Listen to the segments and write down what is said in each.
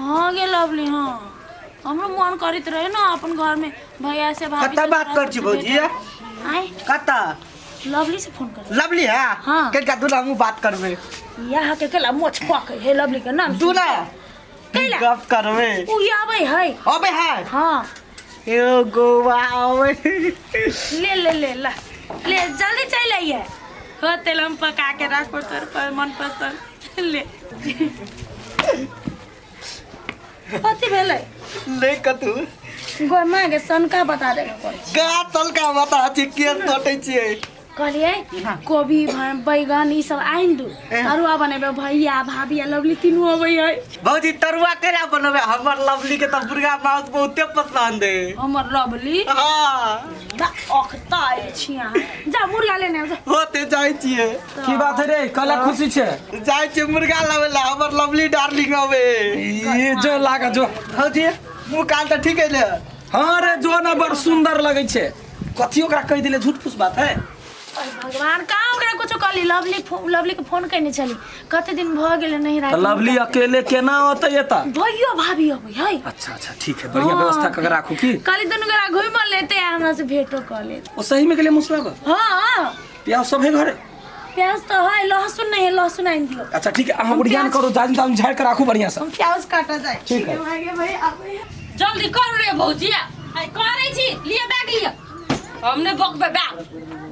हाँ गे लवली हाँ हमरो मन करैत रहे ना अपन घर में भैया से भाभी कतऽ से बात तोरा कर छी सबसे भौजी भेंट। आय कतऽ लवली से फोन कर लवली है हाँ। कनिका दूना हमहूँ बात करबै यहाँ के केला मोछ पकै हे लवली के नाम सुन। दूना कैला? गप करबै उ आबै है अबै है हाँ यो गोवा अबै ले ले ले ला ले जल्दी चल आइए हो तेल हम पका के राखो तोर पर मन पसंद ले कथी भेलै ले कतू गो माँ के सनका बता देबे करै छी गा तलका बता छी के तटै छियै कहलियै कोबी बैगन ई सब आनि दू तरुआ बनेबै भैया भाभी आ लवली तीनू अबै है भौजी तरुआ केना बनबै हमर लवली के तऽ मुर्गा मांस बहुते पसंद है हमर लवली हाँ अखता छी अहाँ जा मुर्गा लेने आउ, जा होते जाइ छियै की बात है रे कला खुशी छै जाइ छियै मुर्गा लाबै ला हमर लवली डार्लिंग अबै ये जो लागा जो भौजी मुँह कान तऽ ठीक है हाँ रे जो ना बड़ सुंदर लगै छै कथी ओकरा कहि देले झूठ फूस बात है अरे भगवान कहाँ ओकरा कुछो कहली लवली लवली के फोन केने छली कते दिन भऽ गेलै नहीं तऽ राति लवली अकेले केना अतै एतऽ भैयो भाभी अबै है अच्छा अच्छा ठीक है बढ़िया व्यवस्था कऽ के राखू की कहली दुनू गोरा घुमि लेते आ हमरा से भेंटो कऽ लेत ओ सही में गेलै मुसला हाँ प्याज सब है घरे प्याज तो है लहसुन नहीं है लहसुन आनि दियौ अच्छा ठीक है अहाँ ओरियान करू जाजिम ताजिम झाड़ि के राखू बढ़िया से हम प्याज काटऽ जाइ ठीक है। भाई भाई आबै है। जल्दी करू रे भौजी आई करै छी लिए बैग लिअ हमने बकबे बैग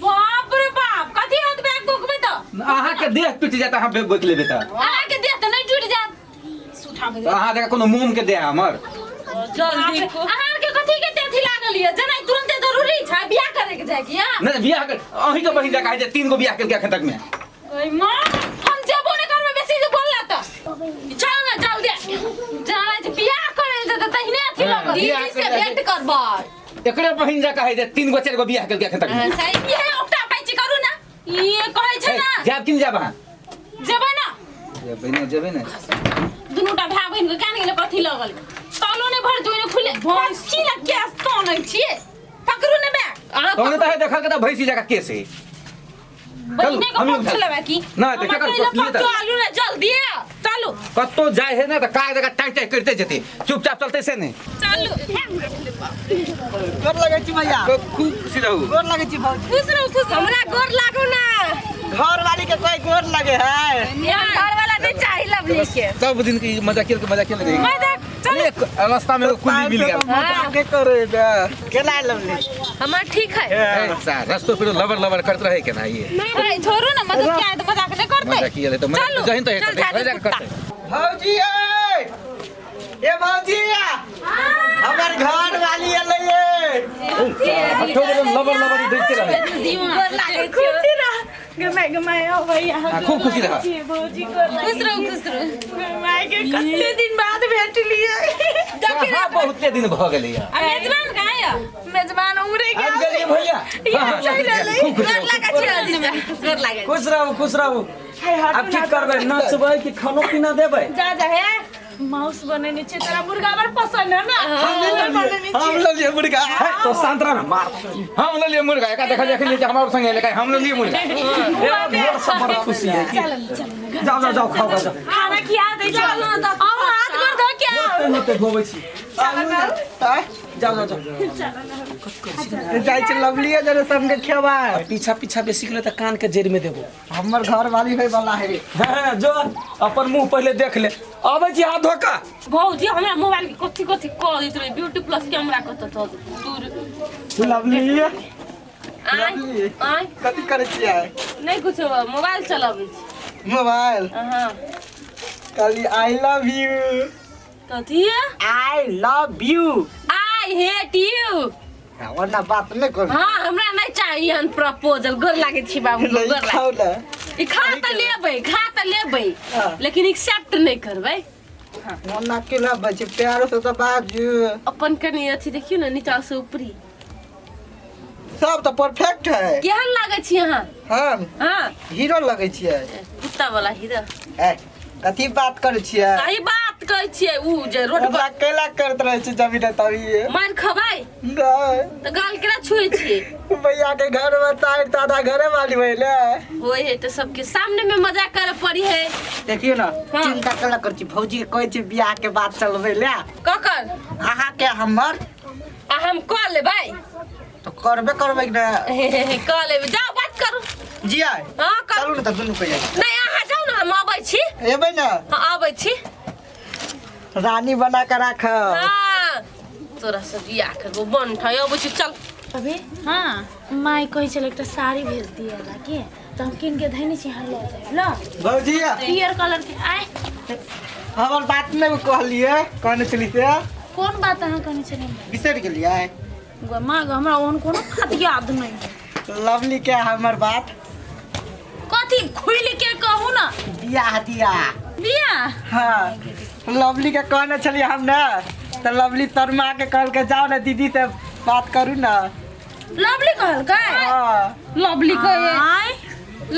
बाप रे बाप कथी हाथ बैग बकबे तऽ अहाँ के देह टूटि जात अहाँ बैग बकि लेबै तऽ अहाँ के देह तऽ नहि टूटि जायत सुठा तऽ अहाँ जकाँ कोनो मोम के देह हमर जल्दी अहाँ के कथी के अथी लागल ये जेना तुरंते जरूरी छै बियाह करे के जाय की हां नहि बियाह कर अहीं के बहिन जकाँ है जे तीन गो बियाह केलकै एखन तक में ओय मां हम जेबो ने करबै बेसी जे बोलला तऽ चल ना जल्दी जाना छै बियाह करे ले तऽ तहिने अथी हाँ, लगल बियाह दीदी से करे ले। भेंट करबै एकरे बहिन जकाँ है जे तीन गो चारि गो बियाह केलकै एखन तक में सही ये ओकटा पैची करू ना ई कहै छै ना जायब कि नहि जायब अहाँ जेबै ना जेबै ने जेबै ने दुनू टा भाय बहिन के कान गेलै कथी लगल तालो ने भर जोने खुले भैंसी लग के तनै छियै पकड़ू ने बैग अहाँ तहन तऽ है देखल के तऽ भैंसी जकाँ केस है बहिने के हमही पक्ष उठा- लेबै की नहि, तऽ केकर पक्ष लिए तऽ? चलू ने जल्दी चलू कतौ जाइ है ने तऽ काग जकाँ टाँय टाँय करिते जेतै चुपचाप चलतै से नहि चलू गोर लगै छी भैया खूब खुशी रहू गोर लगै छी भौजी खुश रहू खुश हमरा गोर लागू ना घर वाली के कोई गोर लगे है घर वाला नहीं चाहिए लवली के सब दिन के मजा खेल के मजा खेल रही मजाक चलो एक रास्ता में एगो कुली मिल गया मजाक करे बे केना लवली हमार ठीक है ए, सा, रस्तो फिर लबर लबर करत रहे केना ये नहीं छोड़ू ना मतलब क्या है तो मजाक नहीं करते मजा किया तो मजा चलू जहिन तो चल घर जा जाके करते भौजी ए ए भौजी हमर घर वाली एलै ये हठो लबर लबर ही देखते रहे गोर लागै छियौ खुशी रह गमाय गमाय ओ भैया हाँ, खूब खुशी रह। भौजी को खुश रहू खुश रहू गमाय के कते दिन बाद भेटलियै कहाँ बहुते दिन भऽ गेलै यार आ मेजबान कहाँ यऽ मेजबान उड़े आबि गेलियै भैया हाँ, चलि एलै। खूब खुश गोर रहू लागै छियौ जीजा गोर लागै खुश रहू खुश रहू आब की करबै नचबै कि खानो पीना देबै जा जा हे माउस बनेने छियै तोरा मुर्गा बड़ पसंद है ना बनेने हम छियै ललिए मुर्गा है, तो शांत रह ना मार हम ललिए मुर्गा एका देखल जखन जे हमरा संगे लेके हम ललिए मुर्गा ए, भोर से बड़ खुशी है की चल चल जाओ जाओ जाओ खाओ जाओ खाना खिया दै चल ना त आओ हाथ गोर धो के आओ होते होते धोबै छी आँय? जाओ जाओ जाओ जाइ छी लवलिए जरे संगे खेबै पीछा पीछा बेसी गेलै तऽ कान के जड़ि में देबो हमर घर वाली होय वाला है हाँ जो अपन मुंह पहले देख ले अबै छी हाथ धोका भौजी हमरा मोबाइल के कथी कथी कह दैत रहे ब्यूटी प्लस कैमरा कतऽ चल दूर लवली आय आय कथी करै छियै नहि कुछो मोबाइल चलाबै छी मोबाइल अहाँ कहली I love you कथी I love you I hate you ओना बात नहि करू हाँ हमरा नहि चाही हन प्रपोजल गोर लागै छी बाबू नहीं गोर खाउ लागै ने ई खा तऽ लेबै खा तऽ लेबै हाँ। लेकिन एक्सेप्ट नहि करबै ओना केना बजे प्यार से तऽ बाजू अपन कनि अथी देखियौ ने नीचा से ऊपरी सब तऽ परफेक्ट है केहन लागै छी अहाँ हम हाँ हीरो लगै छियै कुत्ता वाला हीरो ए कथी बात करै छियै सही बात कहै छियै उ जे रोड पर हमरा केला करत रहै छै जमीन तभी मार खबै नहीं तऽ गाल केना छुए छियै भैया के घर में तार दादा घरे वाली भइले होय है तऽ सबके सामने में मजाक करे पड़ी है देखियो ना हाँ। चिंता केला कर छी भौजी के कहै छी बियाह के बात चलबै ले ककर अहाँ के हमर आ हम कऽ लेबै तो करबे करबै ने कऽ लेबै जाओ बात करू जी आय हाँ करू चलू ने तऽ दुनू कहिया नहीं अहाँ जाउ ने हम अबै छी एबै ने हाँ अबै छी रानी बना के राख हाँ तोरा से बियाह करबो बन ठाई अबै छी चल अभी हाँ माय कहै छलै एकटा साड़ी भेज दिए ला के तऽ हम कीन के धैने छी यहाँ लऽ जायब ल भौजी पियर कलर के आय हमर बात नहि कहलिए कहने छली से कोन बात अहाँ कहने छलियै हमरा? बिसरि गेलियै गो माँ गो हमरा ओहन कोनो बात याद नहि है। लवली के हमर बात कथी खुलि के कहू ना बियाह दिया बियाह हाँ लवली के कहने छलियै हम ने तऽ लवली शर्मा के कहलकै जाओ ने दीदी से बात करू ना लवली कहलकै हाँ लवली कहे आय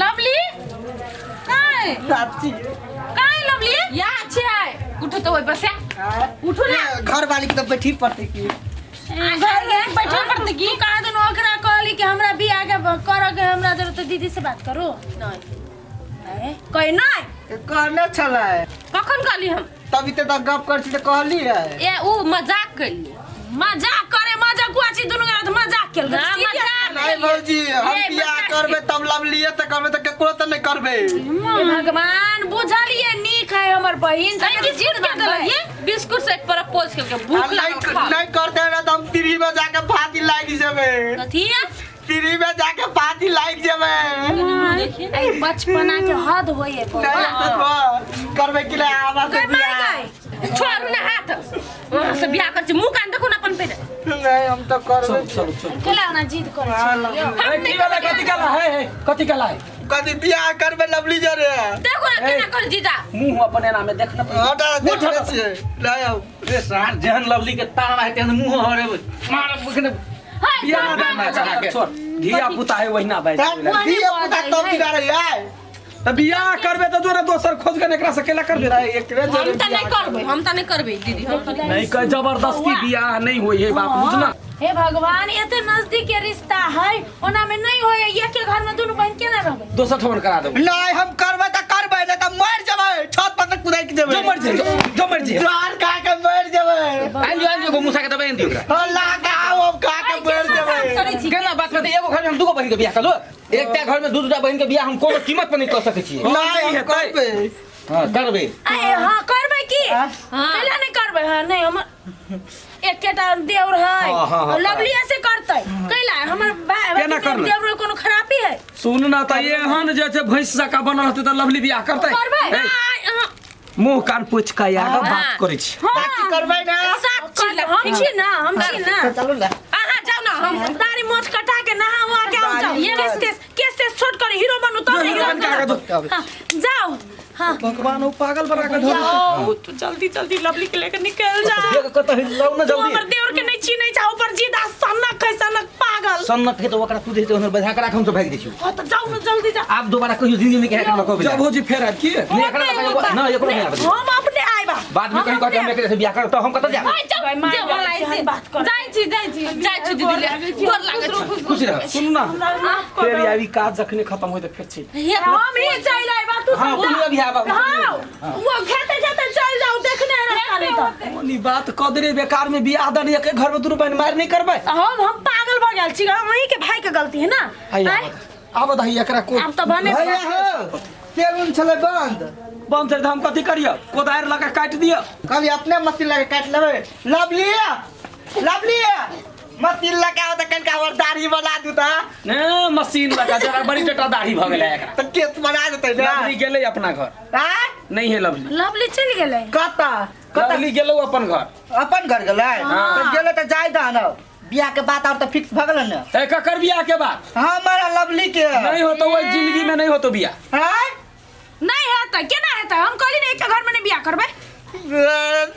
लवली काय चाची काय लवली या छै उठो तऽ ओहि पर से हाँ? उठू ना घर वाली के तऽ बैठी पड़तै की घर में बैठल पड़तै की कहा दिन ओकरा कहली कि हमरा बियाह के करऽ के हमरा जरूरत है, दीदी से बात करू नहीं कही नहीं कहने छलै कखन कहली हम तभी तऽ गप कर छी तऽ कहली है ए उ मजाक कैलिए मजाक करे मजाक हुआ छी दुनू गोरा तऽ मजाक केलकै ना, मजाक नहीं भौजी हम ए, बियाह मजाक करबै तब लवलिए तऽ करबै तऽ केकरो तऽ नहि करबै हे भगवान बुझलिए नीक है हमर बहिन नहीं बिस्कुट के देलिए बिस्कुट से एक पर पोज के आ भूख नहीं लागल खा नहीं करते ना तऽ हम सीढ़ी में जाके फांसी लागि जेबै कथी सीढ़ी में जाके फांसी लागि जेबै देखिए ए बचपना के हद होय है बौआ। नहीं तऽ करबै कि नहि आवा से बियाह छोड़ू ना हाथ वहाँ से बियाह कर छी मुंह कान देखू ना अपन पे नहीं हम तऽ करबै चलू चलू चलू केला ओना जिद करे छी यौ। ए, की वाला कथी कला है है कथी कला है कथी बियाह करबै लवली जरे देखू ना केना कर जीजा मुंह अपन एना में देख ना हटा देखने छियै नहीं हम रे सार जेहन लवली के तारा है तेहन मुंह हरे मार बुखने बियाह करना चाह के छोड़ धिया पुता है वहिना बाजि धिया पुता तब बिगाड़ै है तऽ बियाह करबे तऽ जोरे दोसर खोज के एकरा से केला करबे नहीं एकरे हम जरे तऽ नहीं करबै हम तऽ नहीं करबै दीदी हम तऽ नहीं नहीं कह जबरदस्ती बियाह नहीं होई है बाप बुझना हे भगवान एते नजदीक के रिश्ता है ओना में नहीं होय एक घर में दुनू बहन केना रहबै दोसर ठमन करा देबो नहीं हम करबै तऽ करबै नहीं तऽ मर जेबै छत पर से कुदैक जेबै जो मर जे जो मर जे जहर खा के मर जेबै आइन दियो आइन दियो मुसा के दबाई आइन दियो ओकरा हाँ, ला के आओ हम खा के मर जेबै केना बात में एगो घर में हम दूगो बहिन के बियाह करलो एकटा घर में दू दूटा बहिन के बियाह हम कोनो कीमत पर नहीं कर सकै छियै नहीं हम करबै हां करबै आए हाँ करबै की हाँ? कैला नहीं करबै हाँ नहीं हमर एकेटा देवर है हाँ, हाँ, हाँ। लवली से करतै कैला हमर भाई केना करलै? देवर कोनो खराबी है सुन ना तऽ एहन जे छै भैंस जकाँ बनल रहतै तऽ लवली बियाह करतै करबै ए, मुंह कान पोछि के आगा बात करै छी साक्षी करबै ना साक्षी करबै, हम छी ना हम छी ना तऽ चलू ना अहाँ जाउ ना हम दाढ़ी मोछ कटा के नहा उहा के आओ जाओ केस तेस केस तेस छोट कर हीरो बनू तब जो हीरो बन के आगा जो। हाँ, जाओ हाँ भगवान ओ पागल बना के धर जाओ तू जल्दी जल्दी लवली के लेकर निकल जा देख कतऽ हिलाउ ना तू जल्दी हमर देवर के नहीं चिन्है छा ऊपर जीदा सनक है सनक पागल सन्नक के तो ओकरा तू देते ओनर बजा के राख हम तो भागि दै छियौ हाँ तो जाओ ना जल्दी जा आब दोबारा कहियो जिंदगी में के एकरा लऽ जब भौजी फेर आबि की नहीं एकरा लऽ ना एकरो नहीं आबऽ दियौ। हम अपने आइबा बाद में कहीं कहते हम एकरे से बियाह करब तऽ हम कतऽ जायब माय बाप बात कर जाइ छी जाइ छी जाइ छी दीदी ले गोर लागै छी खुश रह सुन ना फेर आबि काज जखने खत्म होय तऽ फेर चलि हम ही चल आइबा तू हाँ सब तू अभी आबऽ हाँ वो खेते खेते चल जाओ देखने रास्ता नहीं तो ओनी बात कऽ देले बेकार में बियाह दन एक घर में दुनू बहिन मारि नहीं करबै हम पागल भऽ गेल छी अहीं के भाई के गलती है ना हैया आँय? आब दही एकरा को आब तऽ बने भैया हो तेल उल छलै बंद बंद छै तऽ हम कथी करियो कोदारि लऽ के काटि दिअ कहली अपने मशीन लगा काटि लेबै लवली लवली मशीन लगा तऽ कनिका हमर दाढ़ी बना दू तऽ ने मशीन लगा जरा बड़ी टटा दाढ़ी भऽ गेलै एकरा तऽ केस बना देतै ने लवली गेलै अपना घर आँय? नहीं है लवली लवली चलि गेलै कतऽ कतऽ लवली गेलौ अपन घर अपन घर गेलै तऽ गेलै तऽ जाय दह ने बियाह के बात आर तऽ फिक्स भऽ गेलै ने ए ककर बियाह के बात हमारा लवली के नहीं होतो ओहि जिंदगी में नहीं होतो बियाह आँय? नहीं हेतै केना हेतै हम कहली ने एके घर में नहीं बियाह करबै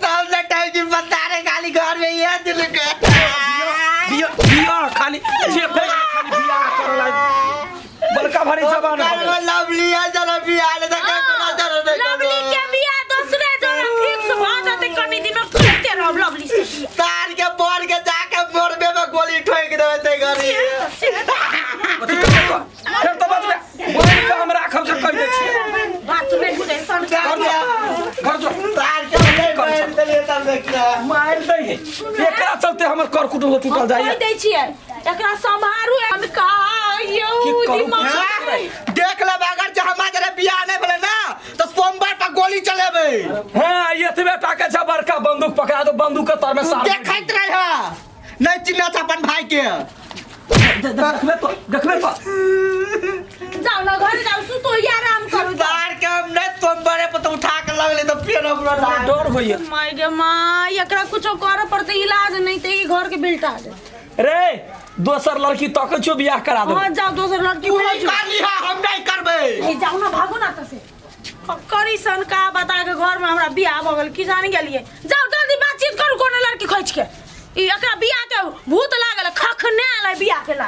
सब लटाई की बता रहे खाली घर में ये दिल के बियाह बियाह खाली जे खाली बियाह करला बड़का भारी जबान भऽ गेलै। लवली है जरा बियाह ले तो कोना जरा नहीं लवली के बियाह दोसरे जगह फिक्स भऽ करब लवली से बियाह। तार के बोर के जाके मोरबे में गोली ठोक देबै ते घरी। अथी करबै तो फेर तो बचबे बहिन के हम राखब से कहि दै छियै। बात नहीं बुझै सन। तार के घर जो। तार के नहीं बहन देलिए तब देखिए। मारि दै है, एकरा चलते हमर कर कुटुम्ब टूटल कहि जाइए। दै छियै, एकरा सम्हारू हम का यौ। की करू? दिमाग। हाँ, देख लेब, अगर जे हमरा जरे बियाह नहीं भेलै ना तो सोमवार पर गोली चलेबै। हाँ, एतबे टा के छै, बड़का बंदूक पकड़ा दो, बंदूक के तर में तू सार देखैत रह, नहीं चिन्ह छ अपन भाई के। देखबे तो, देखबे तो। जाओ ना घर, जाओ सुतो या आराम करू, जाओ। तार के हम नहीं सोमवारे पर तो उठा के लगले तो फिर हमरा डर होइए। माय गे माय, एकरा कुछो करे पड़तै इलाज, नहीं ते ई घर के बिलटा दे। रे, दोसर लड़की तकै छियो, बियाह करा देबै। हाँ, जाओ दोसर लड़की तू खोजू। कर लिहा, हम नहीं करबै। ए, जाओ ना, भागो ना तसे करी सन का बता के घर में हमरा बियाह भऽ गेल की जान गेलिए। जाओ जल्दी बातचीत करू कोनो लड़की खोज के। ई एकरा बियाह के भूत लागल, खखने आलै बियाह के लाग।